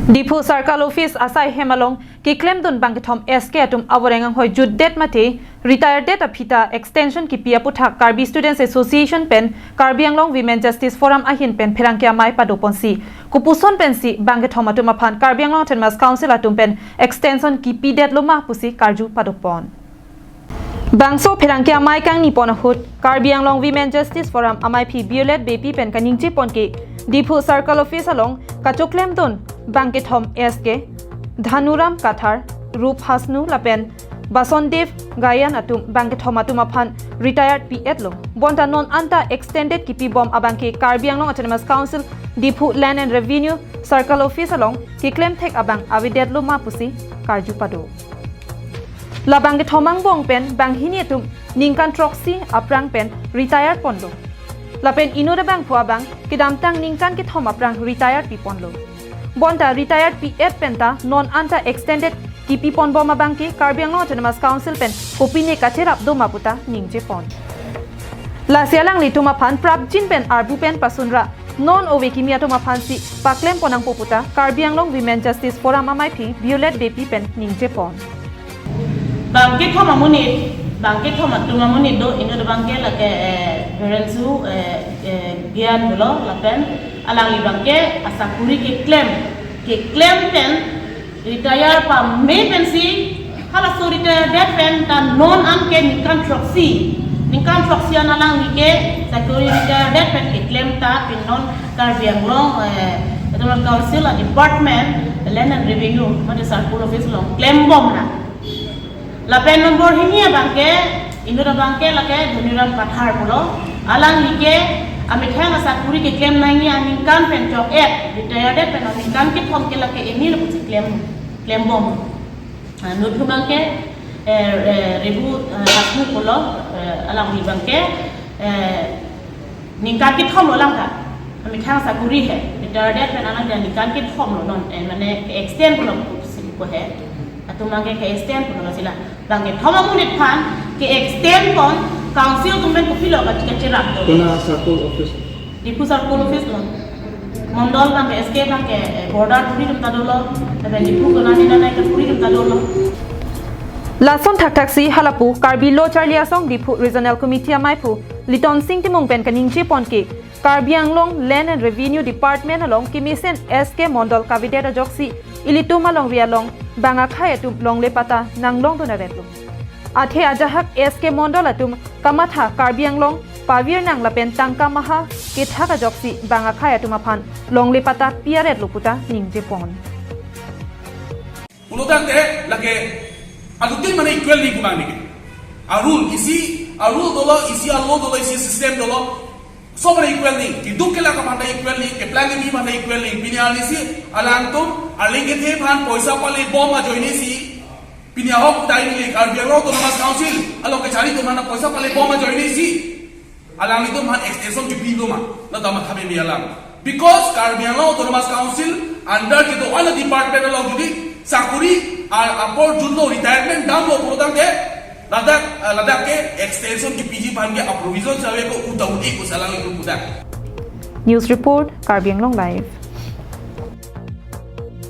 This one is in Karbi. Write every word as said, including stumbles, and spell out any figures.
Diphu Circle Office asai hem along keklemdun bangkethom S K atum avoreng anghoi jutdet mate retired det aphi ta extension kipi aputhak Karbi Students Association pen Karbi Anglong Women Justice Forum ahin pen pherangke amei padoponsi, kopuson pensi bangkethom atum aphan Karbi Anglong Autonomous Council atum pen extension kipidetlo ma pusi karju padopon. Bangso pherangke amei kangnipon ahut Karbi Anglong Women Justice Forum ameiphi Violet Beypi pen kaningjepon ke Diphu Circle Office along kachoklemdun bangkethom S K, Dhanuram Kathar, Rup Hasnu lapen Basandev Gayan atum bangkethom atum aphan retired pi-etlo. Bonta non anta extended kipibom abang ke Karbi Anglong Autonomous Council Diphu Land and Revenue Circle Office along keklem thek abang avedetlo ma pusi karju pado. La bangkethom angbong pen banghini atum ningkan throksi aphrang pen retired ponlo. Lapen inut abangphu abang kedamtang ningkan kethom aphrang retired piponlo. Bonta retired pi-et penta non anta extended kipiponbom abang ke Karbi Anglong Autonomous Council pen kopine kacherap do ma puta ningjepon. Lasi alanglitum aphan prapjin pen arbu pen pasunra non ove kimi atum aphansi paklempon nangpo puta Karbi Anglong Women Justice Forum ameiphi Violet Beypi pen ningjepon. Bangkethom amonit, bangkethom atum amonit do, inut abang ke lake, eh, Birensu, eh, eh, Gayan pulo, lapen alangli abang ke asakuri keklem, keklem pen retire pame pensi, halaso retire det pen ta non an ke ningkan throksi, ningkan throksi an alangli ke sakuri retire det pen keklem ta pini non Karbi Anglong, eh, Autonomous Council a department, Land and Revenue mate Circle Office along klembom na. Lapen nombor hini abang ke, inut abang ke lake Dhanuram Kathar pulo. Alangli ke amethang asakuri keklem nangji aningkan pen chok-et, retire det pen aningkan kethom ke lake eni lapusi klem, klembom. Ah, inut abang ke, eh, eh, Rebu, eh, Hasnu pulo, eh, alangli abang ke, eh, ningkan kethom lo lang ta. Amethang sakuri he. Retire det pen alang dia ningkan kethom lo non. Eh, mane ke-extend pulo pusi ko he. Atum abang ke ke-extend pulo sila. Bangkethom amonit aphan ke-extend pon council atum pen kopilo ka kacherap do. Kona circle office? Diphu circle office lo. Mondol abang ke S K abang ke, eh, border puri atum ta dolo. Tapi Diphu kona ni nanai ke puri atum ta dolo. Lason thakthaksi halapu Karbi Lo Charli Asong Diphu Regional Committee ameiphu Litonsing Timung pen kaningjepon ke Karbi Anglong Land and Revenue Department along kemesen S K Mondol kavedet ajoksi ilitum alongri along bang akhei atum longle patta nanglongdun aretlo. Athe ajahak S K Mondol atum kamatha Karbi Anglong pavir nang lapen tangka maha kethak ajoksi bang akhei atum aphan longle patta pi aretlo puta ningjepon. Pulotangte lake alutin mane equal ni kumang niki. Arul isi, arul dolo, isi a-law dolo, isi system dolo. Sob mane equal ni. Keduk kelak aphan ta equal ni, keplang kebi aphan ta equal ni. Pini arnisi alangtum arleng kethe aphan poisa palebom ajoinesi. Pini ahok dai ni Karbi Anglong Autonomous Council along kechari atum aphan poisa palebom ajoinesi. Alanglitum aphan extension kipi do ma, la dam thabe mi alang. Because Karbi Anglong Autonomous Council under kedo-an department along jodi sakuri ar apor jutlo, retirement damlo pulotangte ladak, ah, ladak ke extension kipiji aphan ke a-provision save ko uta uti ko alanglitum pudak. News report, Karbi Anglong Live.